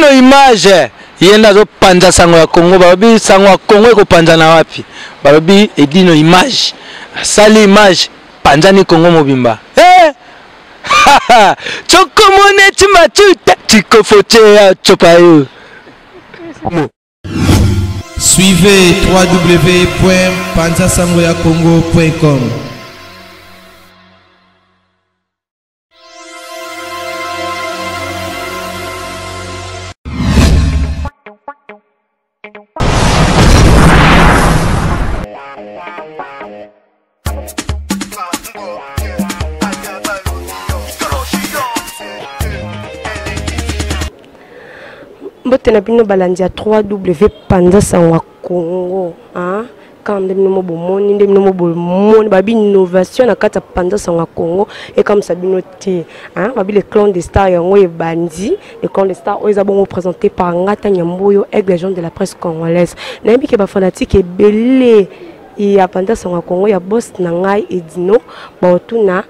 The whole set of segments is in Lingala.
Edino image ye nde azopanza sango ya Congo. Balobi sango ya Congo ekopanzana wapi? Balobi Edino image asali image panzani Congo mobimba. Hey! Eh! Chokomone chimachuta chikofochea chopayo. Suivez www.panzasangoyacongo.com. Mbote na bino balandi ya 3W Panza Sango ya Congo hein? Kaka nde bino mo bomoni nde bino mo bomoni babi innovation na kati ya Panza Sango ya Congo ekamwisa bino te hein? Babi le clan des stars yango ebandi. Le clan des stars oyo eza bongo présenté par Ngata Nyamboyo, aigle jaune de la presse congolaise. Nayebi ke ba fanatique ebele ya Panza Sango ya Congo ya boss na ngai Edino baotuna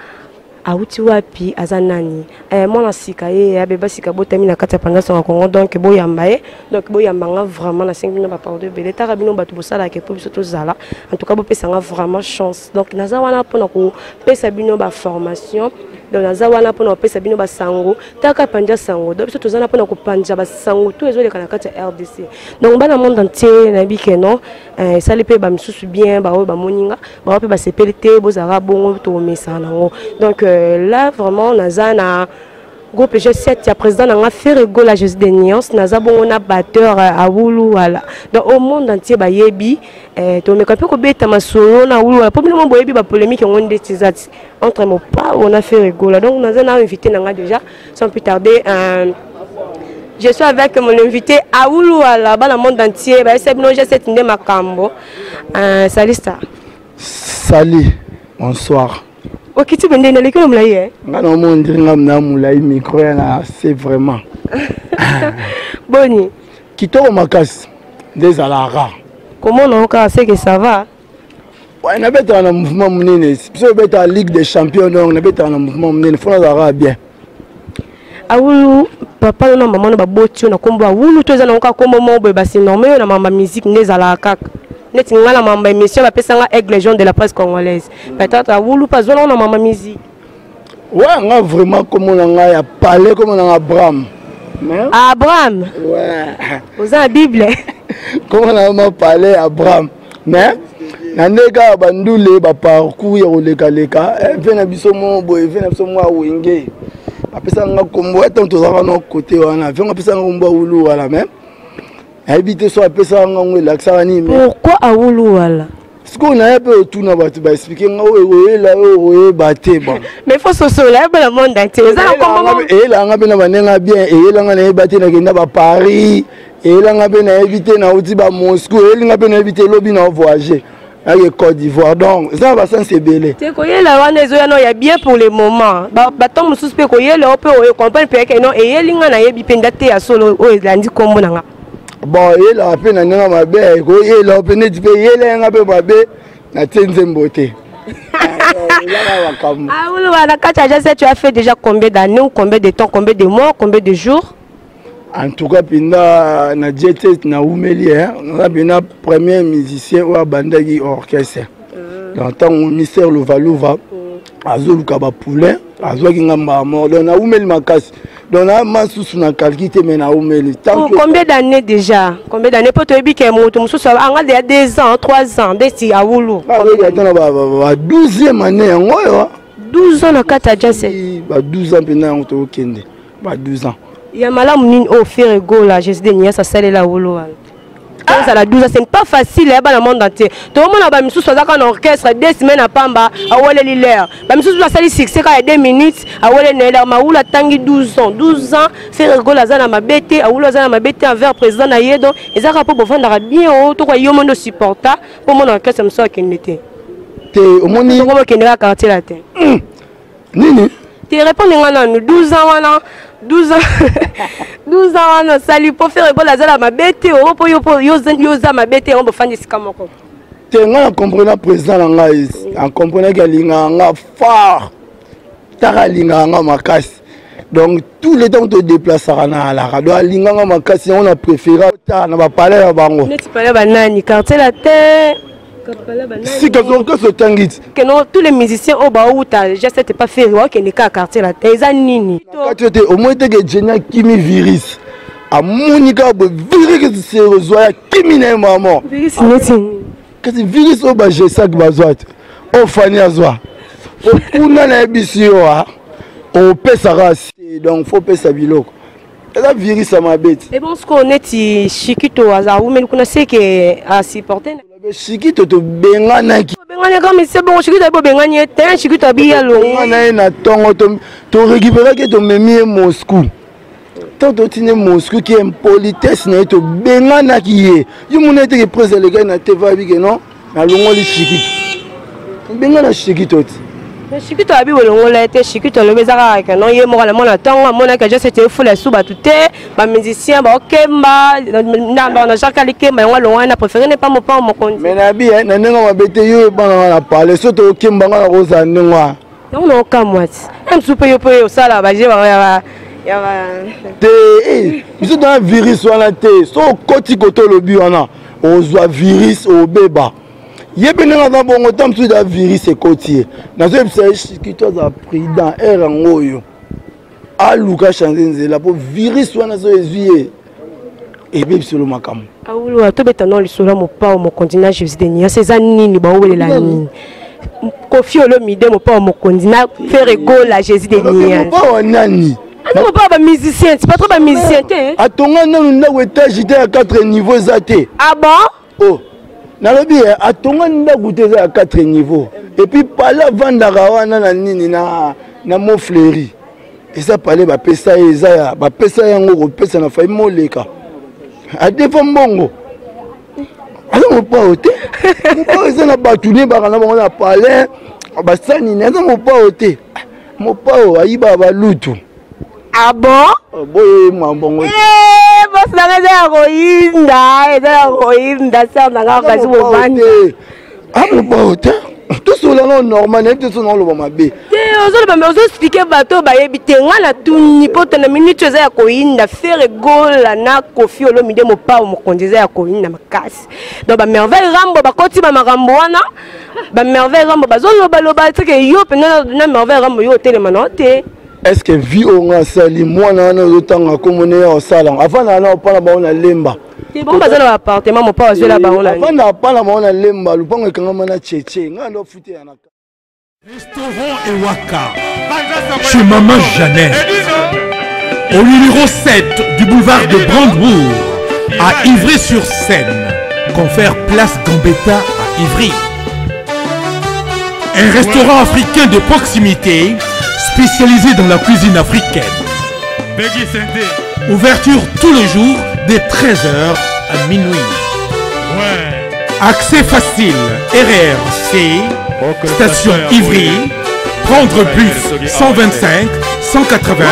awuti wapi, aza nani? Mwana sika ye abeba sika botami na kati ya Panza Sango ya Congo. Donc boyamba ye, donc boyamba nga vraiment, nasengi bino ba pardon ebele. Taka bino bato bosalaka po biso tozala, en tout cas bopesa nga vraiment chance. Donc naza wana mpona kopesa bino ba formation, donc naza wana mpona kopesa bino basango taka Panza Sango. Donc biso toza wana mpona kopanza basango tout ezoleka na kati ya RDC. Donc bana monde entier nayebi ke non, esali mpe bamisusu bien, baoyo bamoni nga, baoyo mpe basepeli te, bozalaka bongo, tokomesana nango. Donc là vraiment naza na groupe G7 ya président nanga Ferre Gola Jésus de Nuance, naza bongo na batteur Awulu wala. Donc au monde entier bayebi, tomeka mpe kobeta masolo na Awulu wala po bino mo boyebi ba polémique yango ndeti eza ti entre Mopao na Ferre Gola. Donc naza na invité nanga déjà, sans plus tarder, je suis avec mon invité Awulu wala. Bana monde entier bayesa bino G7 nde makambo. Salut star. Salut, bonsoir. Okiti bende naleki na molai eh? Nga na omoni ndiri nga na molai micro ya na c'est vraiment. Boni? Kitoko makasi nde ezalaka. Komona oka c'est que ça va. Ouais, nabetaka na mouvement monene, biso obetaka Ligue des champions, donc nabetaka na mouvement monene, fo nazalaka bien. Awulu, papa na mama na baboti yo na kombo Awulu to eza nango kaka kombo moko boye basinorme yo na mamba musique nde ezalaka kaka neti nga na mamba émission bapesanga aigle jaune de la presse congolaise. Peut-être Awulu mpe azwa nango na mamba musique. Ouais, nga vraiment kombo na ngai ya palais, kombo na nga Abraham. Mais Abraham? Ouais. Oza na Bible? Kombo na nga palais Abraham. Mais na nde kaka bandule baparcours ya kolekaleka, ve na biso mo boye, ve na biso mwa wenge apesaka nga kombo ata tozalaka na kote wana, ve nga apesaka nga kombo Awulu wala. Mais nayebi te so apesaka nga ngo elakisaka nini. Pourquoi Awulu wala? Sikoyo naye mpe otuna bato baexplike nga oyo ekoyela oyo okoyeba te bon. Mais faut sosola yeba na monde entier eza na kombo. Eyelanga mpe na bandenge bien, eyelanga nayeba te nakenda baparis, eyelanga mpe nayebi te nauti bamoscou, eyelinga mpe nayebi te elobi na voyage nake Côte d'Ivoire. Donc eza na basense ebele. Te koyela wana ezoya no ya bien pour le moment, bato mosusu mpe koyela o mpe oyo comprendre mpe yake non, eyeli nga nayebi mpe nda te ya solo oyo elandi kombo na nga. Bon, eyelaka mpe na ndenge mabe, ekoyela mpe neti mpe eyelanga mpe mabe natie nzembo te. Ah oui, na kati ya G7 tu as fait déjà combien d'années ou combien de temps, combien de mois, combien de jours? En tout cas mpenza na J7 naumeli, naza mpenza premier musicien oyo abandaki orchestre. Donc ntango Mystère Luvaluva azoluka bapoulain, azwaki nga mbala moko. Donc naumeli makasi, donc na masusu na calcul te, mais naumeli. Combien d'années déjà? Combien d'années? Po toyebi ke moto mosusu anga deya 2 ans, 3 ans ndeti Awulu. Ata na ba 12e année yango oyo. 12 ans na kati ya J7? Ba 12 ans mpenza yango tokokende, ba 12 ans. Ya malamu nini oyo Ferre Gola Jésus de Nias asalela Awulu wana ozala 12 ans? Ce n'est pas facile ya bana monde entier. Toomona bamisusu aza kaka na orchestre 2 semaines ya pamba aweleli l'air, bamisusu asali succès kaka ya 2 minutes aweleli na ye l'air. Mawulu atangi 12 ans, 12 ans. Ferre Gola aza na mabe te, Awulu aza na mabe te envers président na ye. Donc eza kaka mpo bovandaka bien o tokoka yo mondo supporta mpo mona orchestre mosusu akende te. Te, omoni okende kaka quartier la te. Nini? Te, répondre nga nanu. 12 ans wana, 12 ans, 12 ans wana osali mpo Ferre Gola aza na mabe te o mpo yo mpo yo oza mabe te, yango bofandi esika moko? Te, ngai na comprena président na ngai, acomprenaki alingaka nga fort, taka alingaka nga makasi. Donc tout le temps todeplasaka na alaka, donc alinganga makasi yango na préféra ta na bapalais na bango. Neti palais banani? Quartier Latin? Sika orchestre otangi ti. Keno tous les musiciens oyo bauta G7 pas Ferre, bakende kaka Quartier Latin, eza nini? Kati te, omoi teke Jeni akimi virus, amoni kaka boye virus serozwa ya kimi na ye mama. Virus neti nini? Kasi virus oyo bagesak bazwa te, oyo Fani azwa po kuna nayebisi yo a opesaka, donc faut opesa biloko, eza virus ya mabe ti. Ebon sikoyo neti Shikito aza awumeli kuna, seke asupporte. Shikito tobenganaki. Obengani kaka mise bongo Shikito ayebi obengani ye te. Shikito abiya longo. Na ye na ntongo torécupéraki, tomemi ye Moscou. Ntango totindi Moscou, ki impolitesse na ye, tobenganaki ye. Yo mona eteke prise elekaki na TV, abike non, nalongoli Shikito, tobengana Shikito ti. Shikito abi bolongola ye te. Shikito alobi eza kaka ke non, ye moko na mona ntongo amonaki aja sete efula esu bato te, bamusicien baokemba na Jacques Alikemba, yango alongwani na préféré ne pa Mopao Mokonzi. Mais nabi na ndenge mabe te, yo ebanganga na parle so tokemba nga na kozala ndenge wana. Yango na okamwa ti mosusu mpe yo mpe osala baje te. Biso tona virus wana te. So okoti kote olobi wana, ozwa virus, obeba ye mpe ndenge aza bongo. Ta mosusu eza virus ekoti ye. Nazoyebisa ye Shikito aza prudent ere yango oyo, aluka change nzela mpo virus wana so ezwi ye, ebebisolo makambo. Awuluwa tobeta no lisolo ya Mopao Mokonzi na Jésus de Nias, eza nini? Baowelela nini? Kofi Olomide, Mopao Mokonzi na Ferre Gola, Jésus de Nias. Mopao nani? Ata Mopao, bamusicien ti patro, bamusicien te. Atonga nanu ndako étage te ya 4 niveau, eza te. Ah bon? Oh, nalobi atonga ndako te, eza ya 4 niveau. Et puis pale avandaka wana na nini na Mofleuri, eza pale bapesa ye, eza ya bapesa yango kopesa na fai moleka adefa mbongo. Aza Mopao te. Mopao eza na bato ne baka na bango na palais basanini. Aza Mopao te. Mopao ayibaka balutu. Ah bon? Boye mwa bongo. Bosi nanga, eza ya koyinda, eza ya koyinda. Ser nanga kasi bovandi. Ah, Mopao te, tosola no normal, nayebi te so naoloba mabe. Te, ozoloba me ozoexplike bato oyo bayebi te. Nga na tuni mpo te na minute eza ya koyinda. Ferre Gola na Kofi Olomide, Mopao Mokonzi, eza ya koyinda makasi. Donc Bamerveille Rambo bakoti bamakambo wana, Bamerveille Rambo bazolobaloba teke yo mpenza na Merveille Rambo, yo otelema na te. Est ce que vie oyo nga asali, mwana wana ozotanga kombo ne ya osala, avandaka na opala bango na Lemba. Bango baza na baappartement, Mopao azwela bango na avandaka apala bango na Lemba, lupango ekangama na cheche, ngai ndo futela na Restaurant Ewaka, chez Maman Jeannette, au numéro 7 du boulevard de Brandebourg, à Ivry-sur-Seine, confère place Gambetta à Ivry. Un restaurant africain de proximité, spécialisé dans la cuisine africaine. Ouverture tous les jours des 13h à minuit. Accès facile, RRC, station Ivry, prendre bus 125, 180,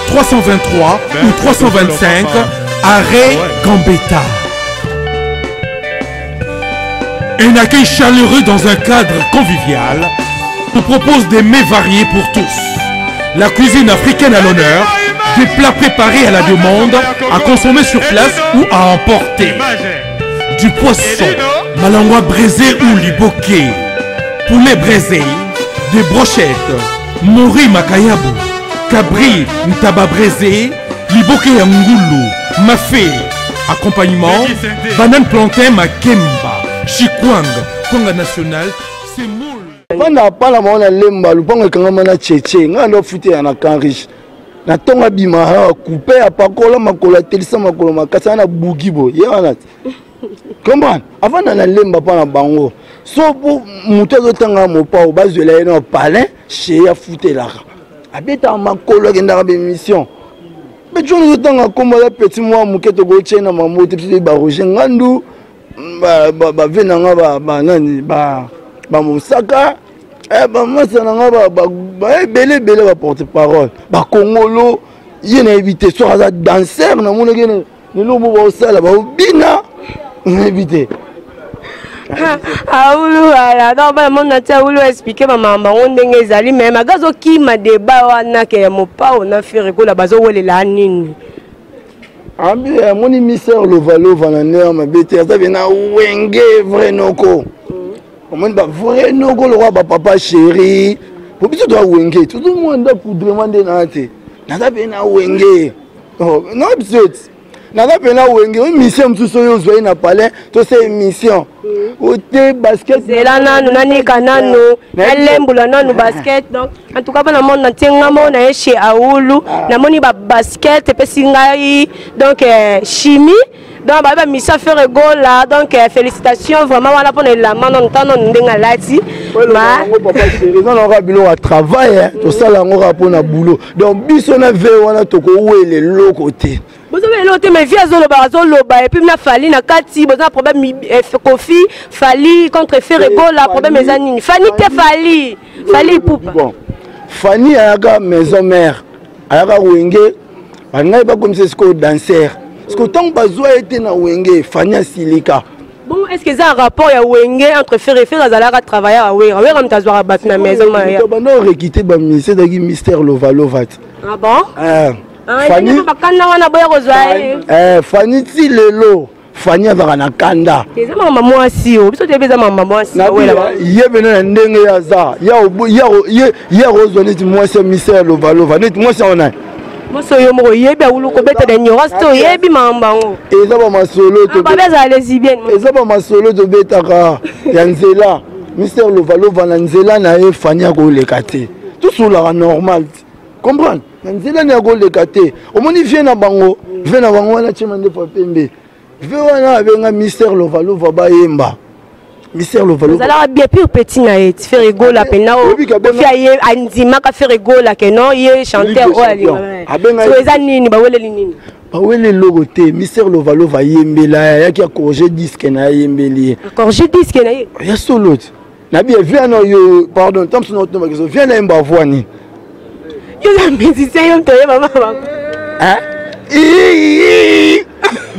323 ou 325, arrêt Gambetta. Un accueil chaleureux dans un cadre convivial vous propose des mets variés pour tous. La cuisine africaine à l'honneur, des plats préparés à la demande, à consommer sur place ou à emporter. Du poisson, malangwa braisé ou liboké, poulet braisé, des brochettes, mori makayabu, cabri ntaba braisé, liboké ya ngulu, mafé, accompagnement, banane plantain makemba, chikwang, kwanga national, semoule. Vanda apala bango na Lemba, lupango ekangama na cheche, ngai ndo futela na camp riche. Na ntongo abima coupe, apakola makolo, atelisa makolo makasi wana, bugi boye ye wana ti comprendre. Avanda na Lemba mpa na bango so po moto azotanga Mopao, bazwela ye na palin chez afutelaka, abetaka makolo, akendaka bémission. Mpe joni ozotanga nkombo aza petit mwa moke, tokotie na mambo te. Biso baroger Ngandu, bave na nga, banani, bamosaka, bamasa na nga ebele ebele, baporte parole bakongolo. Ye nayebi te soki aza danser, namonaki lelo mo baosala baobina, nayebi te. Aulu ala donc bana mona ti Aulu expliquer ba mama bango ndenge ezali, mais maga azokima débat wana ke ya Mopao na Ferre Gola bazowelela nini? Abi amoni Mister Lovalova na ndenge mabe te, aza bien na wenge vrai noko. Omoni ba vrai noko lokwa ba papa chéri, po biso toa wenge, tozomona ndako vraiment nde naa te, naza mpe na wenge na biso ti naza mpe na wenge. Oyo mission mosusu oyo ozwa ye na palais, tosa émission ote basket. Zela nanu nanika nanu, nalembola nanu basket. Donc en tout cas bana monde natie nga mo na ye chez Aulu, namoni ba basket epesi ngai donc chimie. Donc bayebi bamission Ferre Gola. Donc félicitations vraiment wana mpona elamba nanu ta nanu ndenge alati. Eza na kaka biloko ya travail, tosala yango kaka mpona boulot. Donc biso na ve wana tokowela eloko te. Bozobela eloko te, mais vie azoloba, azoloba et puis na Fally na kati boza na problème. Kofi, Fally contre Ferre Gola, problème eza nini? Fally te, Fally, Fally Ipupa. Bon, Fally ayaka maison mère, ayaka wenge, bangai bakomisa sikoyo danser, parce que ntango bazwa ye te na wenge, Fally asilika. Bon, est ce que eza rapport ya wenge entre Ferre? Ferre azalaka travailleur ya Wera. Wera moto azwaka bato na maison. Maya banda orekite baministre ezalaki Mister Lovalova te. Ah bon? Fally bakanda wana boya kozwa ye. Fally ti lelo Fally azalaka na kanda. Eza mama mwasi o biso toyebi, eza mama mwasi. Ye pene na ndenge ye aza, ye akozwa neti mwasi ya Mister Lovalova, neti mwasi yango nani? Mwasi oyo moko oyebi, Awulu kobeta na ignorance te, oyebi makambo yango. Eza bamasolo. Babe azala lesbienne. Eza bamasolo tobetaka ya nzela. Mister Lovalova na nzela na ye, Fally akoleka te. Tosolaka normal, comprendre, na nzela ni akoleka te. Omoni vie na bango, vie na bango wana tiema nde pembe, vie wana abenga Mister Lovalova, bayemba Mister Lovalova. Ozalaka bien pur petit na ye Ferre Gola mpena. Kofi aye andimaka Ferre Gola ke non, ye chanteur oyo alingaka. Eza nini? Baweleli nini? Baweli eloko te. Mister Lovalova ayembela, ayaki acorriger disque na ye, ayembeli ye. Acorriger disque na ye? Ya solo te. Nabi vie na yo, pardon, ntango mosusu naotombakiso vie na ye mba voi nini? Yo za musicien, yo moto oyeba mama.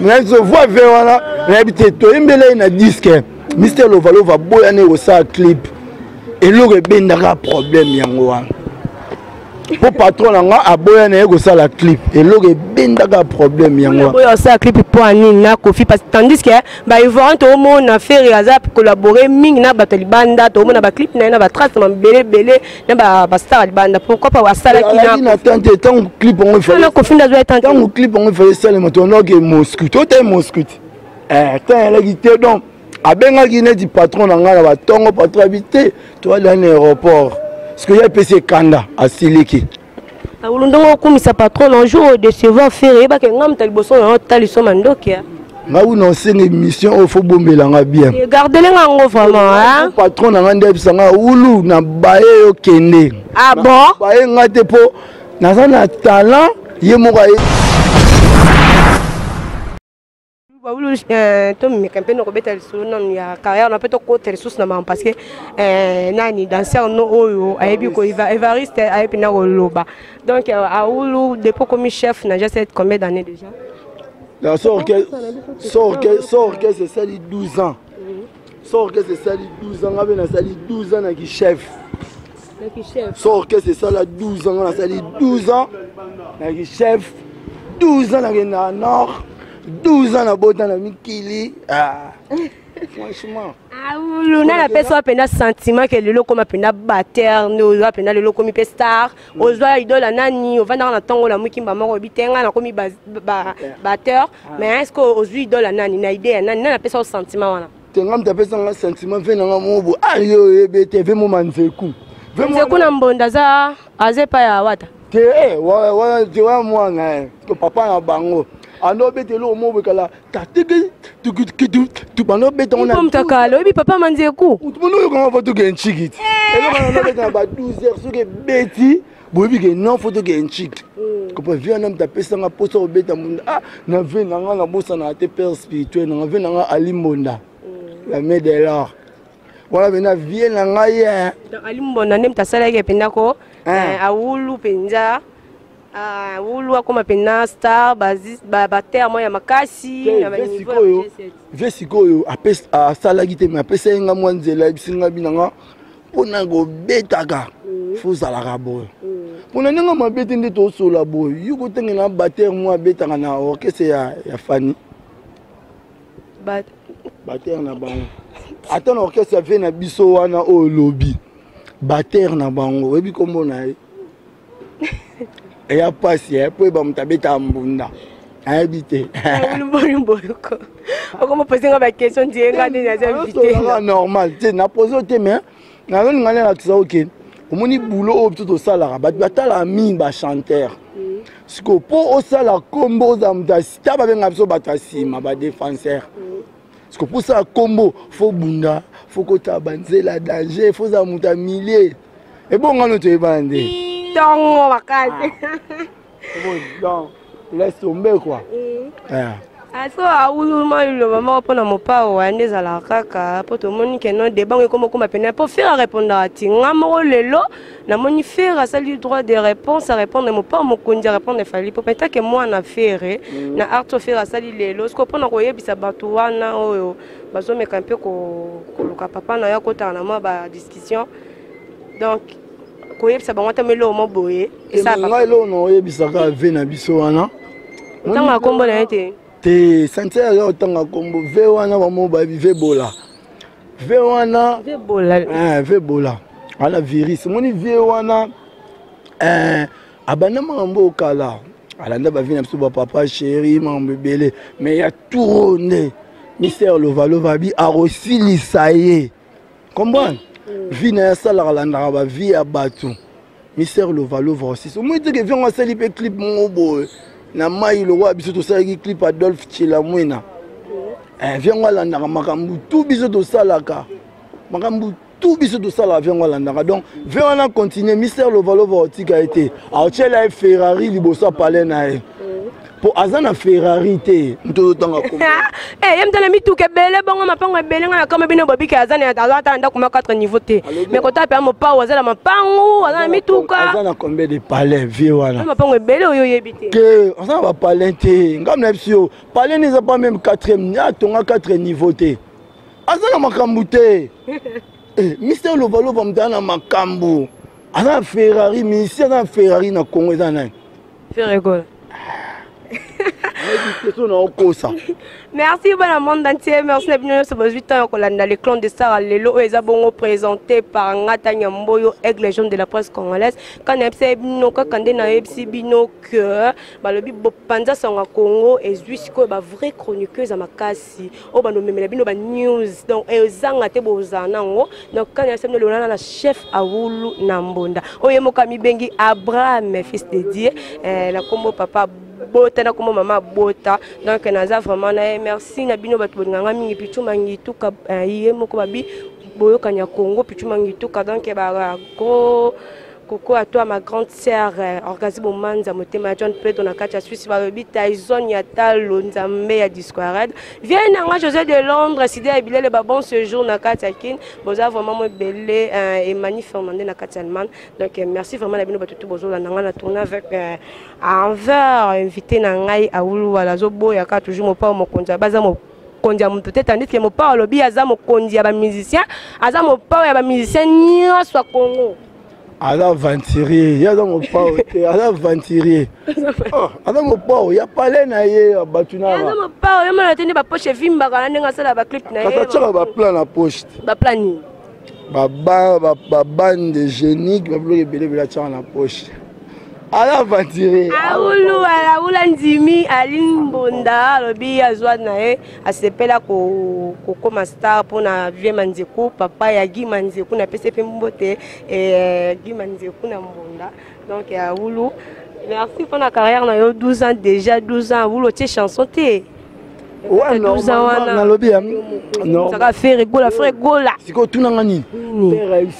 Nazo voi ve wana, nayebi te. Toyembela ye na disque, Mister Lovalova boyani kosala clip. Eloko ebendaka problème yango wana, mpo patron na nga aboya na ye kosala clip. Eloko ebendaka problème yango. Oyo asala clip mpo anini na Kofi? Parce tandis que baivoirien toomona Ferre aza collaborer mingi na bato ya libanda, toomona baclip na ye na batrace na mabele ebele na bastar ya libanda. Pourquoi pas asalaki? Na tante, ntango clip yango, na Kofi nde azwa ye tante. Ntango clip yango efale esalema, tondaki Moscou, totai Moscou te, ntan elaki te. Donc abengaki neti patron na ngai na batongo, patron abi te, toali na aéroport, parce que ye apesi ekanda, asiliki. Awulu, ndongo okumisa patron na jour odécevoir Ferre, eyebaka nga moto ya liboso na otaliso mandoki. Ngai una osenge émission oyo, fo bombelanga bien. Gardele nga yango vraiment. Patron na ngai nde ayebisa ngai: "Ulu na baye, yo kende." Ah bon? Baye ngai te, mpo naza na talent, ye moko aye. Baulu, tomeka mpe nakobeta lisolo nanu ya carrière na mpe tokota lisusu na makambo, parce que nani danseur no oyo ayebi ko Evariste ayebi na koloba. Donc Aulu, depuis okomi chef na Jet Set, combien d'années déjà? So orchestre esali 12 ans, so orchestre esali 12 ans, nga mpe nasali 12 ans naki chef. So orchestre esala 12 ans, nga nasali 12 ans naki chef, 12 ans nakende na nord, 12 ans nabota na mikili. Ah, franchement. Awulu, nani apesa wa mpenza sentiment ke lelo okóma mpenza batteur, nde ozwa mpenza lelo okomi mpe star? Ozwa idole nani? Ovandaka na ntongo, olamuki mba moko, oyebi te ngai nakomi batteur, mais est ce que ozwi idole nani na idée ya nani? Nani apesa o sentiment wana? Te, nga moto apesanga sentiment, ve nanga moko boye. Ah, yo oyebi te, ve moma nzeku. Nzeku na mbonda aza epai ya Wata. Te, wana te, wana mwana papa na bango ando obeta eloko moko boye kala tateke bando obeta. Ngo oyebi papa Manzeku? Mono oyokanga, fo tokende nciki te. Eloko wana obeta na ba 12 heures, soki ebeti boyebi ke non, fo tokende nciki kopa. Vie wana moto apesanga mposa kobeta mbunda. Ah, na vie na nga nabosanaka te père spirituel nanga, vie na nga Ali Mbonda, la main de l'or wana mpena vie na ngai ye. Ali Mbonda nde moto asalaki mpenza ko Awulu mpenza. Ah, wulu akoma mpena star baterme ya makasi sikoyo vie sikoyo asalaki te me apesa ye nga mwa nzela ayebisi nga bina nga mpona kobetaka mm. fo ozalaka boye mpona mm. ndenge mabe te nde tosola boye yo kotengela batere mwa abetaka na orchestre ya, ya fani batere na bango ata na orchestre ya vie na biso wana oyo olobi batere na bango oyebi nkombo na ye eya mpasi eh, mpo eba moto abetaka mbunda ayebi te okoma pose nga baquestion die nga nde naza invité normal te na pose yo te mais nazolinga nde nakisa oke omoni boulot oyo biso tosalaka bato batalaka mingi bachanteur mm. sikoyo mpo osala nkombo ozala moto ta babenga biso bato ya nsima badefenseur mm. sikoyo mpo osala nkombo fo bunda fo kotala banzela danger fo ozala moto ya milie ebongano toyebana nde ntongo makasi donc laisse tomber quoi mm. yeah. aso awuluma liloba moko mpo na mopao wana nde ezalaka kaka mpo tomoni ke non debango ekoma okoma pene mpo fere arépondaka ti nga moko lelo namoni fere asali droit de réponse arépondre mopao mokonzi arépondre efali mpo pentake mwana fere mm. na art fere asali lelo siko mpona koyebisa bato wana oyo bazomeka mpe koluka papa na yo akotaka na mwa badiscussion donc koyebisa bango ata eloko mo boye ngai eloko na oyebisaka ve na biso wana otanga nkombo na ye te te santier aza kotanga nkombo ve wana bamo bayebi ve bola ve wana ve bola eh, ve bola wana virus omoni vie wana eh, abanda makambo okala alanda bavi na biso bapapa chéri makambo ebele mais ya turo nde mister lovalova abi akosilisa ye comprendre mm. vie na ye asalaka alandaka bavie ya bato mister lovalova osisi omoni teke vie yango asali mpe clip moko boye na mai lokola biso tosalaki clip adolphe chilamwina mm. eh, vie yango alandaka makambo tu biso tosalaka makambo tout biso tosalaka vie yango alandaka donc vie wana continue mister lovalova otika ye te aotyela ye ferrari liboso ya palais na ye mpo aza na ferrari te moto ozotanga eh, ye mtana mituka ebele bongo mapango ebele ngai nakama bino bobike aza aza ata na ndako ma 4 niveau te mais kota mpe mopao aza na mapango aza na mituka aza na combien de palais vie wana mapango ebele oyo oyebi te ke aza na bapalais te ngai na biso yo palais ne eza pas même 4 atonga 4 niveau te aza na makambo te eh, mister lovalova moto aza na makambo aza na ferrari misi aza na ferrari na congo eza nani ferregola question na okosa merci bana monde entier merci na bino nyonso bozwi temps ya kolanda le clan de sara lelo oyo eza bongo présenté par ngata nyamboyo aigle jaune de la presse congolaise quand nayebisa bino kaka nde nayebisi bino que balobi bopanza sango ya congo ezwi sikoyo ba vrai chroniqueuse ya makasi makasi oyo bando memela bino ba news donc ezanga te bozala nango donc kani ya samino lolana na chef awulu na mbonda oyo ye moko amibengi abraham fils de dieu eh, na kombo papa bota na kombo mama bota donc naza vraiment na ye merci na bino bato bolinganga mingi pichu mangituka eh, ye moko babi boyokani ya congo pichu mangituka donc ba gros Coucou à toi ma grande sœur euh, Orgazi Bomanza motema ya John Pedro na kati ya Suisse balobi Tyson ya talo nzambe ya Disquared viens na nga José de Londres Sida ya bilele ba bon séjour na kati ya Kin boza vraiment mo ebele euh, Emmanuel Fernandez na kati ya Allemagne donc euh, merci vraiment na bino bato tout bozolanda nga na tourner avec euh, envers invité na ngai Awulu wala azoboya kaka toujours mopao mokonzi baza mokonzi ya moto te tandis que mopao alobi aza mokonzi ya bamusicien aza mopao ya bamusicien nyonso ya Congo aza aventurier ye aza mopao te aza aventurier oh, aza mopao ya palais na ye ya bato na mopao ye mona te nde bapoche evimbaka na ndenge asala baclip na ye kasi atiaka baplan na poche te baplan nini babande hygiénique babiloko ebele ebele atiaka na poche aza aventurier aulu awula ndimi ali mbonda alobi azwa na ye asepela kokoma star mpona vie manzeku papa ya gi manzeku napesi mpe mbote eh, gi manzeku na mbonda donc ya wulu merci mpona carrière na yo 12 ans déjà 12 ans wulu otie chanson te nalobi saka gola ferre gola sikoyo otunanga nini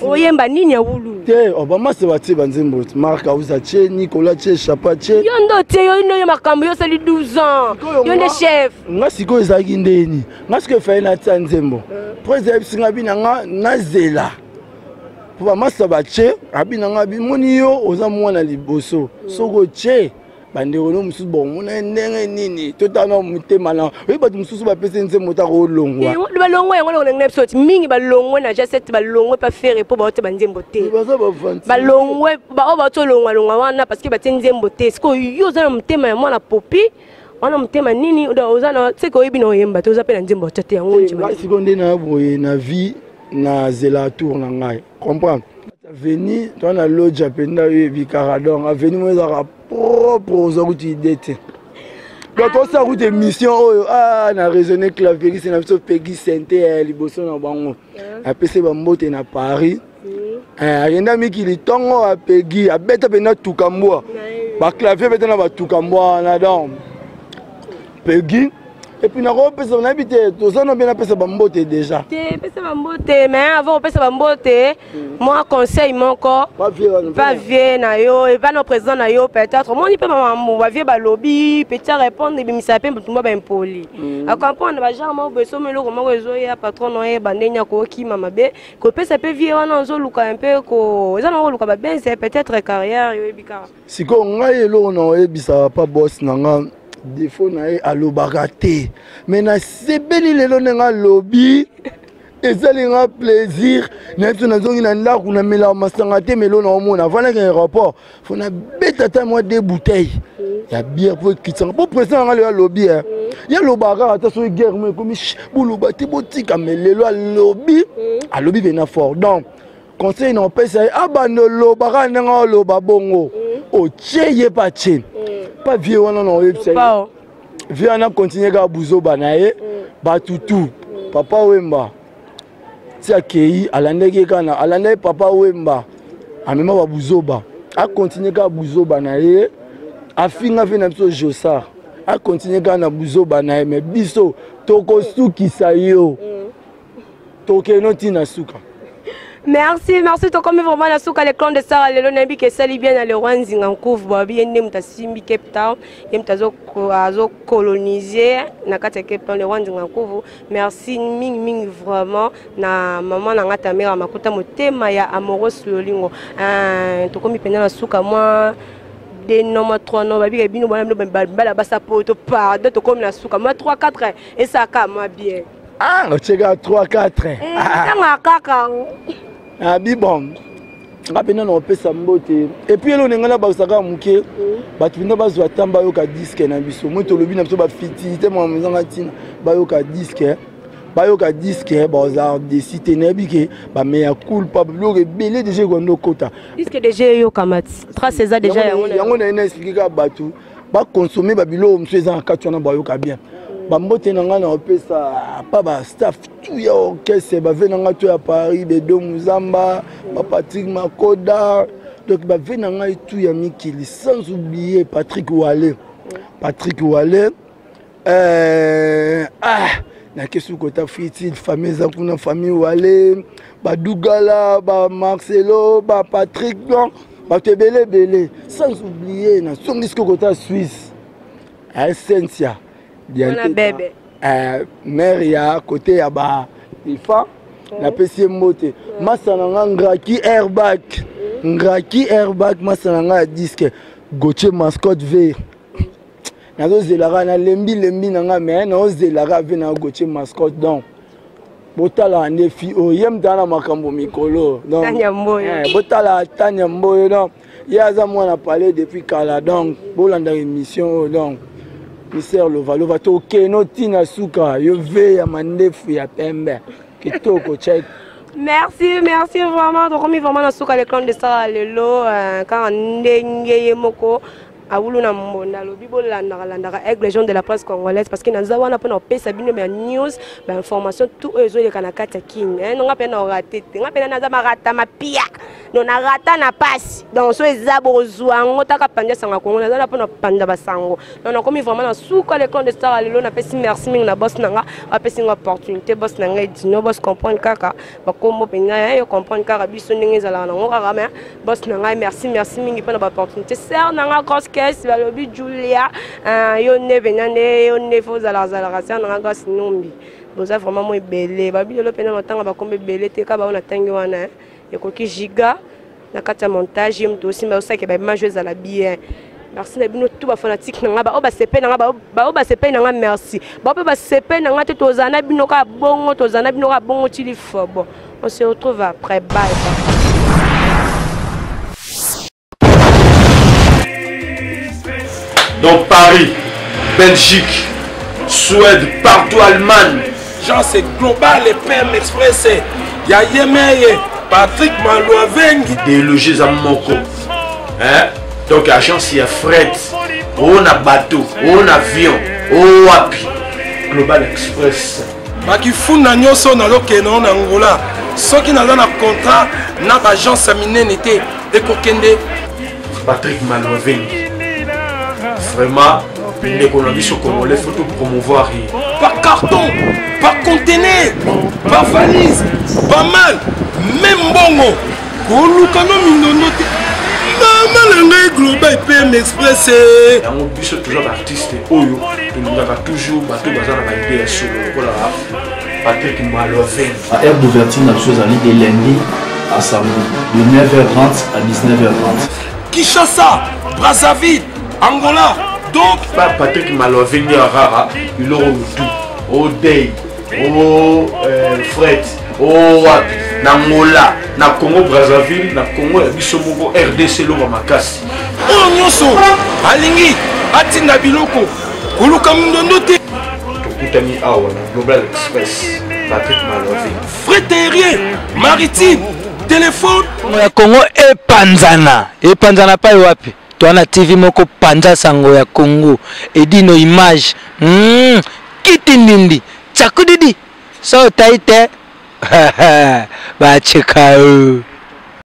oyemba nini ya wulu te oh, bamase batie banzembo mark auza tie nicolas tie chapa tie yo nde otie yo nde oyo makambo yo osali 12 ans yo nde chef nga sikoyo ezalaki ndeni nga sikoyo efali natia nzembo mpo ezalaki nga bina nga nazela. Mpo bamasta batie abi na ngai, bimoni yo oza mwana liboso, soki otie bandeko no mosusu bakomona ye ndenge nini? Totala na motema na oye, bato mosusu bapesi nzembo taka olongwa. Balongwe yango longo na biso ti mingi balongwe na J7, balongwe pa Ferre mpo baote banzembo te. Baza bavanti. Balongwe baoyo bauti olongwalongwa wana parce que batie nzembo te. Sikoyo yo oza na motema ya mwana popi wana, motema nini oza na seke oyebi na oyemba te, oza mpe na nzembo otya te yango. Ndima sikoyo nde na boye na vie, nazela tour na ngai, comprendre? Avenue toa na loja mpenza, oyebi kaka. Donc avenue mo ezalaka propre, ozwa kutu idée te. Donc tosala kutu émission oyo na raisonne claveriste na biso Pegi Sente ya liboso na bango, apesi bambote na Paris. Akenda mikili ntongo, apegi abeta mpenza tuka mbwa, baclavier beta na batuka mbwa wana. Donc Pegi, et puis nakopesa, nayebi te, toza na mpe napesa bambote déjà. Te, pesa bambote, mais avant opesa bambote, mwa conseil moko pa vie na yo epa na président na yo. Peut-être omoni mpe bamambo bavie balobi, petit répondre ebimisa mpe motu mwa baimpoli acomprendre bagenre moko boye. Somo eloko moko ezoya, patron oyeba ndenge akokima mabe kopesa mpe vie wana ozoluka mpe ko eza na koluka babense, peut-être carrière, yoyebi kaka. Sikoyo ngai eloko na oyebisaka pa boss na nga, défaut na ye alobaka te, mais nasepeli lelo ndenge alobi, ezali nga plaisir. Nayebi so nazongi na ndako, namelaka masanga te, melo na omona avandaki na aéroport, fo nabeta ata mwa deux bouteilles ya bière mpo ekitisanga, mpo président na nga lelo alobi. Ye alobaka kaka ata soki guerre mo ekomi, boloba te, botika. Mais lelo alobi, alobi mpena fort. Donc conseil na opesa ye, abanda oloba kaka ndenge oloba bongo, otie ye pa tie pa vie wana na oyebisa ye, vie wana continue kaka buzoba na ye. Batutu Papa Wemba ti akei, alandaki ye kaka, alandaki Papa Wemba, amema babuzoba, akontinue kaka buzoba na ye. Afinga mpe na biso Josar, akontinue kaka na buzoba na ye, mais biso tokosukisa yo, tokeno ntina suka. Merci, merci. Tokomi vraiment na suka le clan de Sara lelo. Nayebi ke esali bien na le roi Nzinga Nkuvu. Babi ye nde moto asimbi Cape Town, ye moto azocolonise na kati ya Cape Town, le roi Nzinga Nkuvu. Merci mingi mingi vraiment na mama na nga Tamera Makuta, motema ya Amoros Lolingo. Tokomi mpenza na suka, mwa deux non, mwa trois non. Babika bino bwana bino bala basa poto, pardon. Tokomi na suka, mwa 3 4 esaka mwa bien. Ah, otieka 3 4. Tanga kaka. Abi bon, nga mpenza na kopesa mbote, et puis eloko ngai nabakisaka moke, bato mpenza bazwa ata bayoka disque na biso. Moi tolobi na biso bafutilité, makambo ezanga ntina, bayoka disque, bayoka disque, bazala desi te. Nayebi ke bameya culpa, biloko ebele déjà ekwanda okota. Disque déjà eyokama, trace eza déjà. Yango yango na ye na explike kaka bato bakonsome babiloko mosusu eza na kati wana, bayoka bien. Bambote na ngai na kopesa pa bastaff tout ya orchestre, bave na ngai to ya Paris, Bedo Muzamba, baPatrik Makoda, donc bave na ngai tout ya mikili, sans oublier Patrick Wale, Patrick Wale. Ah, nakesi kota fritile, famille eza kuna, famille Wale, badugala, bamarcelo, bapatrick, donc bato ebele ebele, sans oublier nasongi sikoyo kota Suisse, Cynthia. Bebe, mare ya kote ya ba ifa, napesi ye mbote. Masa na nga Ngraki Airbag, Ngraki Airbag, masa na nga ya disque, Gautier Mascotte V, nazozelaka, nalembi lembi na nga, mais naozelaka ve na Gautier Mascotte. Donc botalaka nde fi oyo ye mutala na makambo mikolo, donc botala Tania Mboyo. Donc ye aza mwana palais depuis kala, donc bolandaka émission oyo. Donc mister Lovalova, tokeno ntina suka yo ve ya mandefu ya pembe kitoko check. Merci, merci vraiment. Tokomi vraiment na suka le clan de Sara lelo. Kaka ndenge ye moko awulu na mbonda alobi, bolandaka landaka Aigle Jaune de la presse congolaise, parce que naza wana mpona kopesa bino ba news, bainformation tout oyo ezoleka na kati ya Kini. Nonga mpe na orate te, nga mpena naza marata mapia, donc narata na pasi. Donc so eza bozwa yango taka panza sanga Kongo, naza na mpona panza basango. Donc nakomi vraiment na suka le clan de Star lelo. Napesi merci mingi na boss na nga, apesi nga opportunité, boss na ngai Dino. Boss comprendre kaka bakombo mpenza, yo comprendre kaka biso ndenge ezalaka nango kaka. Mais boss na ngai, merci, merci mingi mpona baopportunité. Sœur na nga Grosse Caisse, balobi Julia, yo nde mpenza, nde yo nde fo ozalaka. Sœur na nga Grosse Numbi, boza vraiment mo ebele. Babi lelo mpena matanga bakombo ebele te, ka bao natangi wana. Ekoki giga na kati ya montage, ye moto osimba osaki ba image ezala bien. Merci na bino tout ba fanatique na nga, ba oyo basepeli na nga, ba oyo basepeli na nga, merci. Ba oyo basepeli na nga te, tozala na bino kaka bongo, tozala na bino kaka bongo ti lifobo. On se retrouve après, bye bye. Dans Paris, Belgique, Suède, partout, Allemagne. Jean, c'est global et PM Express. Ya Yemeye, Patrick Malouavengi. Déloger à Moko. Hein? Donc, agence, il y a fret. On a bateau, on a avion, on wapi. Global Express. Bakifunda nyonso nazokende na Angola. Soki naza na contrat na ba agence ya minene te, ekokende. Patrick Malouavengi. Vraiment, ndeko na biso congolais, faut tout promouvoir ye. Par carton, par conteneur, par valise, pas mal, même mbongo. Koluka no mindondo te. Mama na ngai Global PM Express. Yango biso toujours ba artiste oyo tolingaka toujours bato baza na ba idée ya solo lokola Patrick Malouavengi. Ba heure d'ouverture na biso ezali de lundi à samedi de 9h30 à 19h30. Kinshasa, Brazzaville, Angola. Donc pa Patrick Malouavengi ya rara biloko mutu o day o fret o wapi na Angola, na Congo Brazzaville, na Congo ya biso moko RDC loba makasi. Oyo nyonso alingi atinda biloko koluka mindondo te. Tokutani awa na Global Express, Patrick Malouavengi. Fret aérien, maritime, téléphone. Ya Congo epanzana, epanzana pai wapi? Toa na TV moko panza sango ya Congo, edino image. Kiti ndindi, tsakudidi. So taite. Ba cheka.